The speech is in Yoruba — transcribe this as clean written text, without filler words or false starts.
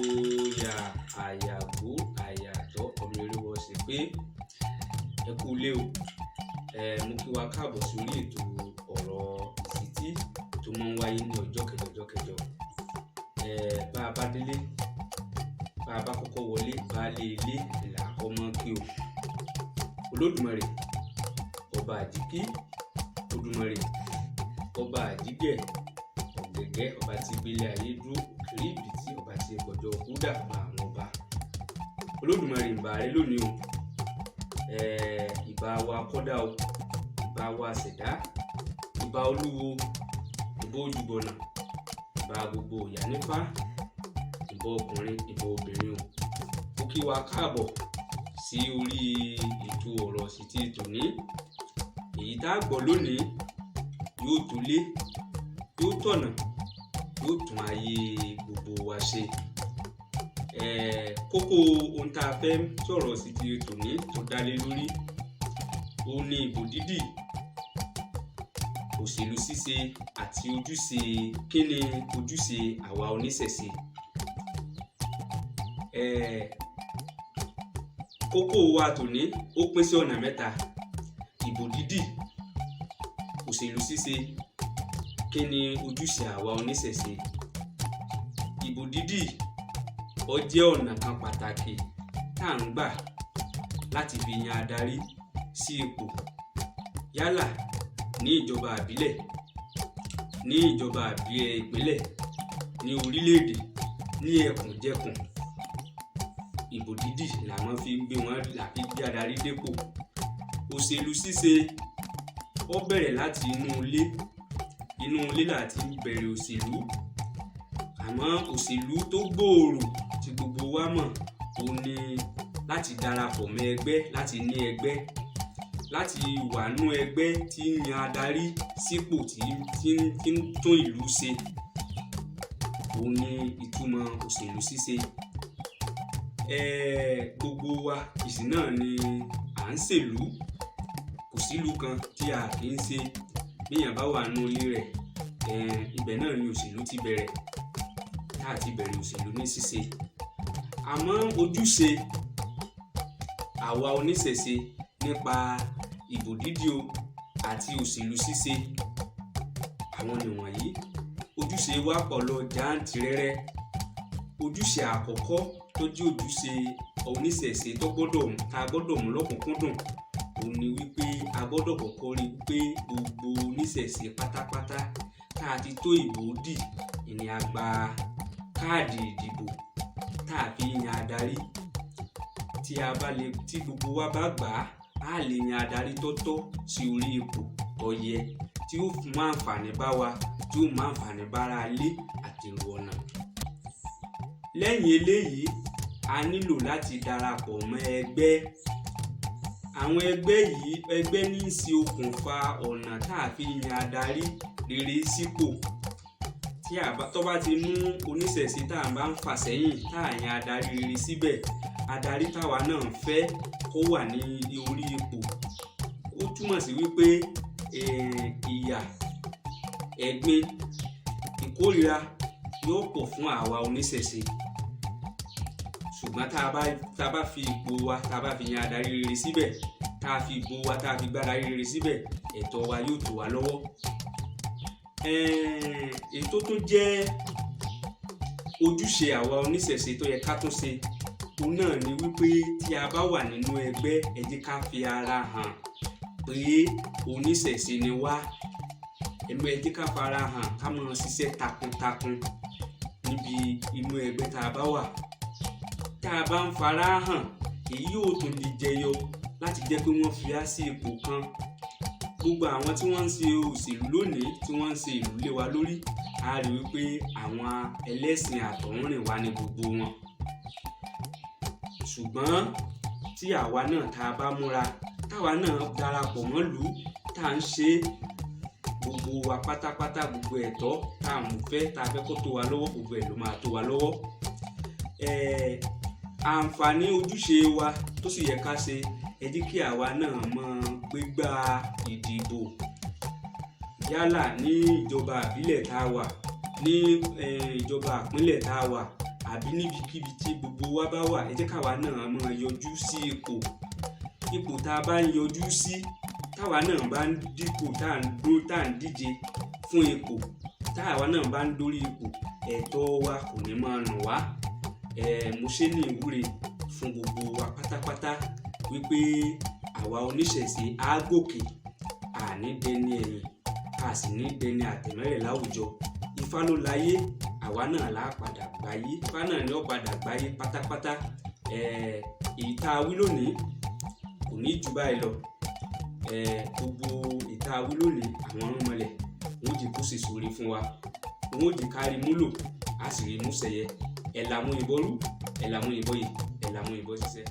Òòyà àyàgbó àyàtọ̀ ọmọ eréwọ́ ṣe pé ẹ kú ilé o. Mo kí wa káàbọ̀ sórí ètò ọ̀rọ̀ ìṣítí tó máa ń wáyé ní ọjọ́ kẹjọ ọjọ́ kẹjọ. Bá a bá délé, bá a bá kọ́kọ́ wọlé, baálé ilé là á kọ́ mọ́ kí o. Olódùmarè ọba àjíkí, Olódùmarè ọba àjígẹ̀, ọ̀gẹ̀gẹ̀ ọba tí gbélé ayé dúró, òkèrè ìbìtì ọba tí pọ̀jọ́ kúdà pa àwọn ọba. Olódùmarè, ìbà rẹ lónìí o. Ìbà wa kọ́dá o, ìbà wa ṣẹ̀dá, ìbà olúwo, ìbà ojúbọ̀nà, ìbà gbogbo ìyá nífá, ìbà ọkùnrin, ìbà obìnrin o. Mo kí wa káàbọ̀ sí orí ètò ọ̀rọ̀ ìṣítí tòní. Èyí tá a gbọ́ lónìí yóò tolé, yóò tọ̀nà, yóò tún ayé gbogbo wa ṣe. Kókó ohun tá a fẹ́ sọ̀rọ̀ sí ti tòní tó dá lé lórí òun ni ìbò dídì, òṣèlú ṣíṣe àti ojúṣe. Kí ni ojúṣe àwa oníṣẹ̀ṣe? Kókó wa tòní ó pín sí ọ̀nà mẹ́ta: ìbò dídì, òṣèlú ṣíṣe, kí ni ojúṣe àwa oníṣẹ̀ṣe. Ìbò dídì, ó jẹ́ ọ̀nà kan pàtàkì tá à ń gbà láti fi yan adarí sí ipò, yálà ní ìjọba àbílẹ̀, ní ìjọba ìpínlẹ̀, ní orílẹ̀-èdè, ní ẹkùnjẹkùn. Ìbò dídì là máa fi ń gbé wọn, là fi gbé adarí dépò. Òṣèlú ṣíṣe, ó bẹ̀rẹ̀ láti inú ilé. Inú ilé là ti bẹ̀rẹ̀ òṣèlú, àmọ́ òṣèlú tó gbòòrò tí gbogbo wa mọ̀ òun ni láti darapọ̀ mọ́ ẹgbẹ́, láti ní ẹgbẹ́, láti wà nú ẹgbẹ́ tí ń yan adarí sípò, tí ń tún ìlú ṣe. Òun ni ìtumọ̀ òṣèlú ṣíṣe. Gbogbo wa ìsìn náà ni à ń ṣèlú. Kò sílùú kan tí a kì í ṣe. Béèyàn bá wà nínú ilé rẹ̀, ibẹ̀ náà ni òṣèlú ti bẹ̀rẹ̀, tá a ti bẹ̀rẹ̀ òṣèlú ní ṣíṣe. Àmọ́ ojúṣe àwa oníṣẹ̀ṣe nípa ìbò dídì o àti òṣèlú ṣíṣe, àwọn nìwọ̀nyí. Ojúṣe wa pọ̀ lọ jàǹtìrẹrẹ. Ojúṣe àkọ́kọ́ tó jẹ́ ojúṣe oníṣẹ̀ṣe tó gbọ́dọ̀ tá a gbọ́dọ̀ mú lọ́kùnkúndùn òun ni wípé a gbọ́dọ̀ kọ́kọ́ rí wípé gbogbo oníṣẹ̀ṣe pátápátá tá a ti tó ìbò dì ìní a gba káàdì ìdìbò tá a fi yan adarí. Tí a bá lè, tí gbogbo wa bá gbà á, á lè yan adarí tó tọ́ sí orí ipò tó yẹ, tí ó mú àǹfààní bá wa, tí ó mú àǹfààní bá ará ilé àti èrò ọ̀nà. Lẹ́yìn eléyìí, a nílò láti darapọ̀ mọ́ ẹgbẹ́. Àwọn ẹgbẹ́ yìí, ẹgbẹ́ ní í ṣe okùnfà ọ̀nà tá a fi yan adarí rere sípò. Tí a bá tó bá ti mú oníṣẹ̀ṣe tá a bá ń fà sẹ́yìn, tá a yan adarí rere síbẹ̀, adarí táwa náà ń fẹ́ kó wà ní orí ipò, ó túmọ̀ sí wípé ìyà, ẹ̀gbin, ìkórìíra yóò pọ̀ fún àwa oníṣẹ̀ṣe. Ṣùgbọ́n tá a bá fi ipò wa, tá a bá fi yan adarí rere síbẹ̀, tá a fi ìbò wa, tá a fi gbá adarí rere síbẹ̀, ẹ̀tọ́ wa yóò tó wa lọ́wọ́. Èyí tó tún jẹ́ ojúṣe àwa oníṣẹ̀ṣe tó yẹ ká tún ṣe, òun náà ni wípé tí a bá wà nínú ẹgbẹ́, ẹ jẹ́ ká fi ara hàn pé oníṣẹ̀ṣe ni wá. Ẹ jẹ́ ká fara hàn, ká máa ṣiṣẹ́ takuntakun níbi inú ẹgbẹ́ tá a bá wà. Tá a bá ń fara hàn, èyí yóò tún lè jẹyọ láti jẹ́ pé wọ́n fi á sí ipò kan. Gbogbo àwọn tí wọ́n ń ṣe òṣèlú lónìí, tí wọ́n ń ṣe ìlú lé wa lórí, a rí wípé àwọn ẹlẹ́sìn àtọ̀húnrìnwá ni gbogbo wọn. Ṣùgbọ́n tí àwa náà tá a bá múra, táwa náà darapọ̀ mọ́lùú, tá à ń ṣe gbogbo wa pátápátá, gbogbo ẹ̀tọ́ tá à ń fẹ́, tá a fẹ́ kó tó wa lọ́wọ́, gbogbo ẹ̀ ló máa tó wa lọ́wọ́. Àǹfààní ojúṣe wa tó sì yẹ ká ṣe, ẹ jẹ́ kí àwa náà mọ gbégbá ìdìbò, yálà ní ìjọba àbílẹ̀ tá a wà, ní ìjọba ìpínlẹ̀ tá a wà, Àbí níbikíbi tí gbogbo wa bá wà, ẹ jẹ́ káwa náà máa yọjú sí ipò. Ipò tá a bá ń yọjú sí, táwa náà bá ń dípò, tá à ń dó, tá à ń díje fún ipò, táwa náà bá ń dórí ipò, ẹ̀tọ́ wa kò ní máa nù wá. Mo ṣe ní ìwúre fún gbogbo wa pátápátá wípé àwa oníṣẹ̀ṣe á gòkè, àní dẹni ẹ̀yìn, a sì ní dẹni àtẹ̀mẹ́rẹ̀ láwùjọ. Ifá ló láyé, àwa náà là á padà gbáyé. Ifá náà ni ó padà gbáyé pátápátá. Èyí tá a wí lónìí kò ní jù báyìí lọ. Gbogbo èyí tá a wí lónìí, àwọn irúnmọlẹ̀ wọn ò jẹ́ kó sèso ire fún wa, wọn ò jẹ́ ká rí múlò, á sì rí mú sẹ̀yẹ. Ẹ̀ làmú ìbọn rú, ẹ̀ làmú ìbọn yìí, ẹ̀ làmú ìbọn ṣiṣẹ́.